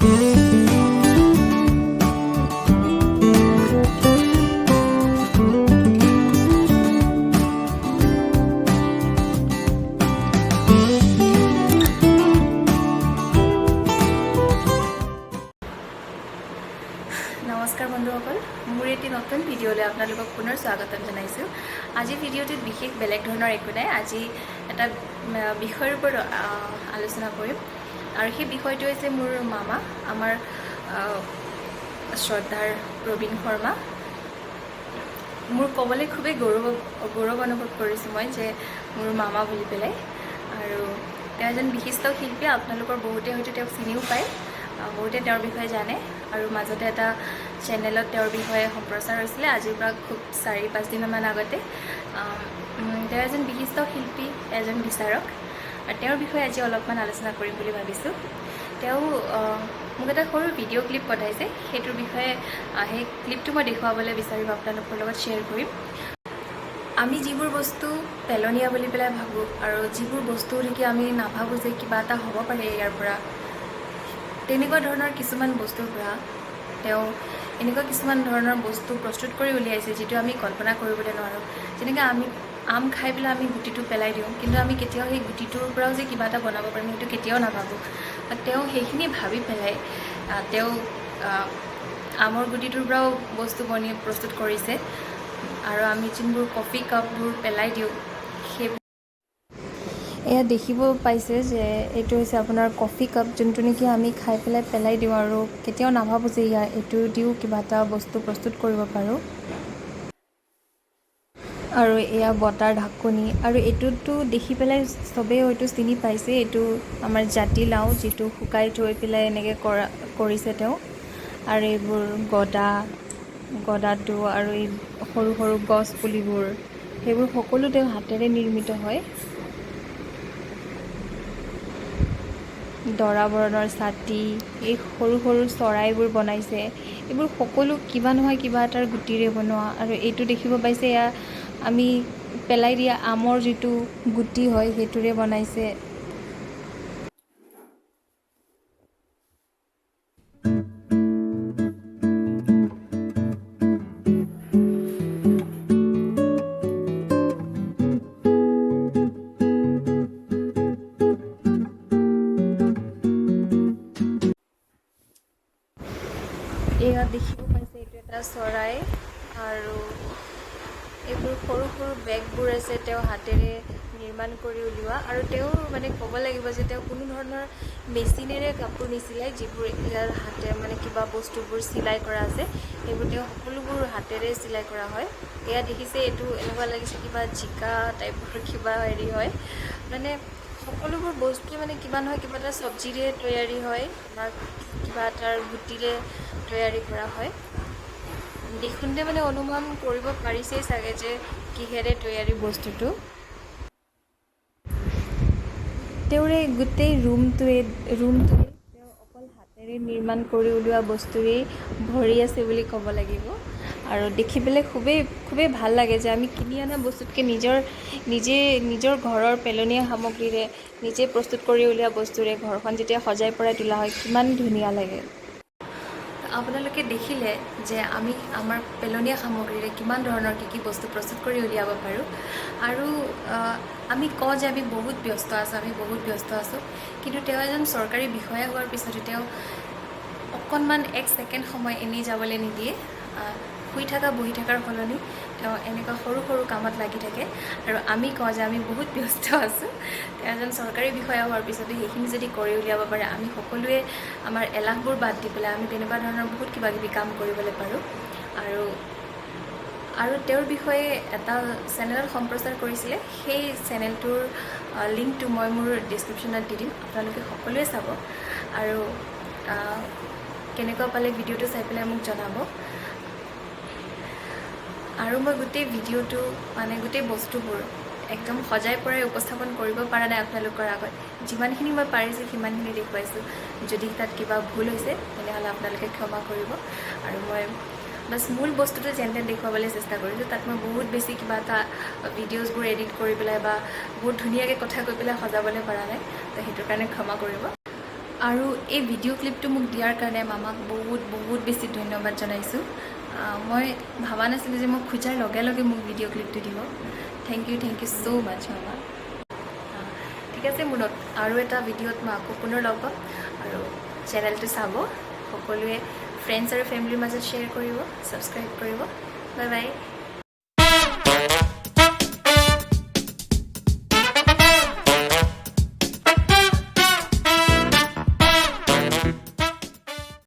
নমস্কাৰ বন্ধুসকল, মোৰ এটি নতুন ভিডিঅ'লৈ আপোনালোকক পুনৰ স্বাগতম জনাইছোঁ। আজি ভিডিঅ'টোত বিশেষ বেলেগ ধৰণৰ একো নাই। আজি এটা বিষয়ৰ ওপৰত আলোচনা কৰিম আৰু সেই বিষয়টো হৈছে মোৰ মামা, আমাৰ শ্ৰদ্ধাৰ প্ৰবীণ শৰ্মা। মোৰ ক'বলৈ খুবেই গৌৰৱ গৌৰৱ অনুভৱ কৰিছোঁ মই যে মোৰ মামা বুলি পেলাই। আৰু তেওঁ এজন বিশিষ্ট শিল্পী। আপোনালোকৰ বহুতে হয়তো তেওঁক চিনিও পায়, বহুতে তেওঁৰ বিষয়ে জানে। আৰু মাজতে এটা চেনেলত তেওঁৰ বিষয়ে সম্প্ৰচাৰ হৈছিলে, আজিৰ পৰা খুব 4-5 দিনমান আগতে। তেওঁ এজন বিশিষ্ট শিল্পী, এজন বিচাৰক আৰু তেওঁৰ বিষয়ে আজি অলপমান আলোচনা কৰিম বুলি ভাবিছোঁ। তেওঁ মোক এটা সৰু ভিডিঅ' ক্লিপ পঠাইছে। সেইটোৰ বিষয়ে সেই ক্লিপটো মই দেখুৱাবলৈ বিচাৰিম, আপোনালোকৰ লগত শ্বেয়াৰ কৰিম। আমি যিবোৰ বস্তু পেলনীয়া বুলি পেলাই ভাবোঁ আৰু যিবোৰ বস্তু নেকি আমি নাভাবোঁ যে কিবা এটা হ'ব পাৰে ইয়াৰ পৰা, তেনেকুৱা ধৰণৰ কিছুমান বস্তুৰ পৰা তেওঁ এনেকুৱা কিছুমান ধৰণৰ বস্তু প্ৰস্তুত কৰি উলিয়াইছে, যিটো আমি কল্পনা কৰিবলৈ নোৱাৰোঁ। যেনেকৈ আমি আম খাই পেলাই আমি গুটিটো পেলাই দিওঁ, কিন্তু আমি কেতিয়াও সেই গুটিটোৰ পৰাও যে কিবা এটা বনাব পাৰিম, সেইটো কেতিয়াও নাভাবোঁ। তেওঁ সেইখিনি ভাবি পেলাই তেওঁ আমৰ গুটিটোৰ পৰাও বস্তু বনি প্ৰস্তুত কৰিছে। আৰু আমি যোনবোৰ কফি কাপবোৰ পেলাই দিওঁ, সেই এয়া দেখিব পাইছে যে এইটো হৈছে আপোনাৰ কফি কাপ, যোনটো নেকি আমি খাই পেলাই পেলাই দিওঁ আৰু কেতিয়াও নাভাবোঁ যে ইয়াৰ এইটো দিও কিবা এটা বস্তু প্ৰস্তুত কৰিব পাৰোঁ। আৰু এয়া বটাৰ ঢাকনি। আৰু এইটোতো দেখি পেলাই চবেই হয়তো চিনি পাইছে, এইটো আমাৰ জাতিলাও, যিটো শুকাই থৈ পেলাই এনেকৈ কৰিছে তেওঁ। আৰু এইবোৰ গদাটো আৰু এই সৰু সৰু গছ পুলিবোৰ, সেইবোৰ সকলো তেওঁ হাতেৰে নিৰ্মিত হয়। দৰা বৰণৰ ছাতি, এই সৰু সৰু চৰাইবোৰ বনাইছে, এইবোৰ সকলো কিবা নহয় কিবা এটাৰ গুটিৰে বনোৱা। আৰু এইটো দেখিব পাইছে, এয়া আমি পেলাই দিয়া আমৰ যিটো গুটি হয়, সেইটোৰে বনাইছে। এয়া দেখিব পাইছে, এইটো এটা চৰাই। আৰু এইবোৰ সৰু সৰু বেগবোৰ আছে, তেওঁ হাতেৰে নিৰ্মাণ কৰি উলিওৱা। আৰু তেওঁ মানে ক'ব লাগিব যে তেওঁ কোনো ধৰণৰ মেচিনেৰে কাপোৰ নিচিলায়। যিবোৰ ইয়াৰ হাতে মানে কিবা বস্তুবোৰ চিলাই কৰা আছে, সেইবোৰ তেওঁ সকলোবোৰ হাতেৰে চিলাই কৰা হয়। এয়া দেখিছে, এইটো এনেকুৱা লাগিছে কিবা জিকা টাইপৰ কিবা হেৰি হয়। মানে সকলোবোৰ বস্তু মানে কিবা নহয় কিবা এটা চব্জিৰে তৈয়াৰী হয় বা কিবা এটাৰ গুটিৰে তৈয়াৰী কৰা হয়। দেখোঁতে মানে অনুমান কৰিব পাৰিছেই চাগে যে কিহেৰে তৈয়াৰী বস্তুটো। তেওঁৰ এই গোটেই ৰুমটোৱে তেওঁ অকল হাতেৰে নিৰ্মাণ কৰি উলিওৱা বস্তুৰেই ভৰি আছে বুলি ক'ব লাগিব। আৰু দেখি পেলাই খুবেই খুবেই ভাল লাগে যে আমি কিনি অনা বস্তুতকৈ নিজে নিজৰ ঘৰৰ পেলনীয়া সামগ্ৰীৰে নিজে প্ৰস্তুত কৰি উলিওৱা বস্তুৰে ঘৰখন যেতিয়া সজাই পৰাই তোলা হয়, কিমান ধুনীয়া লাগে। আপোনালোকে দেখিলে যে আমি আমাৰ পেলনীয়া সামগ্ৰীৰে কিমান ধৰণৰ কি কি বস্তু প্ৰস্তুত কৰি উলিয়াব পাৰোঁ। আৰু আমি কওঁ যে আমি বহুত ব্যস্ত আছোঁ, আমি বহুত ব্যস্ত আছোঁ, কিন্তু তেওঁ এজন চৰকাৰী বিষয়া হোৱাৰ পিছতো তেওঁ অকণমান এক ছেকেণ্ড সময় এনেই যাবলৈ নিদিয়ে। শুই থকা, বহি থকাৰ সলনি তেওঁ এনেকুৱা সৰু সৰু কামত লাগি থাকে। আৰু আমি কওঁ যে আমি বহুত ব্যস্ত আছোঁ। তেওঁ এজন চৰকাৰী বিষয়া হোৱাৰ পিছতো সেইখিনি যদি কৰি উলিয়াব পাৰে, আমি সকলোৱে আমাৰ এলাহবোৰ বাদ দি পেলাই আমি তেনেকুৱা ধৰণৰ বহুত কিবা কিবি কাম কৰিবলৈ পাৰোঁ। আৰু আৰু তেওঁৰ বিষয়ে এটা চেনেলত সম্প্ৰচাৰ কৰিছিলে। সেই চেনেলটোৰ লিংকটো মই মোৰ ডিছক্ৰিপশ্যনত দি দিম, আপোনালোকে সকলোৱে চাব আৰু কেনেকুৱা পালে ভিডিঅ'টো চাই পেলাই মোক জনাব। আৰু মই গোটেই ভিডিঅ'টো মানে গোটেই বস্তুবোৰ একদম সজাই পৰাই উপস্থাপন কৰিব পৰা নাই আপোনালোকৰ আগত। যিমানখিনি মই পাৰিছোঁ, সিমানখিনি দেখুৱাইছোঁ। যদি তাত কিবা ভুল হৈছে, তেনেহ'লে আপোনালোকে ক্ষমা কৰিব। আৰু মই বাছ মূল বস্তুটো যেন তেন দেখুৱাবলৈ চেষ্টা কৰিছোঁ। তাত মই বহুত বেছি কিবা এটা ভিডিঅ'জবোৰ এডিট কৰি পেলাই বা বহুত ধুনীয়াকৈ কথা কৈ পেলাই সজাবলৈ পৰা নাই, তো সেইটোৰ কাৰণে ক্ষমা কৰিব। আৰু এই ভিডিঅ' ক্লিপটো মোক দিয়াৰ কাৰণে মামাক বহুত বহুত বেছি ধন্যবাদ জনাইছোঁ। মই ভবা নাছিলোঁ যে মোক খোজাৰ লগে লগে মোক ভিডিঅ' ক্লিপটো দিব। Thank you, thank you so much, মামা। ঠিক আছে, মোৰ আৰু এটা ভিডিঅ'ত মই আকৌ পুনৰ লগ পাম। আৰু চেনেলটো চাব সকলোৱে, ফ্ৰেণ্ডছ আৰু ফেমিলিৰ মাজত শ্বেয়াৰ কৰিব, ছাবস্ক্ৰাইব কৰিব। Bye bye.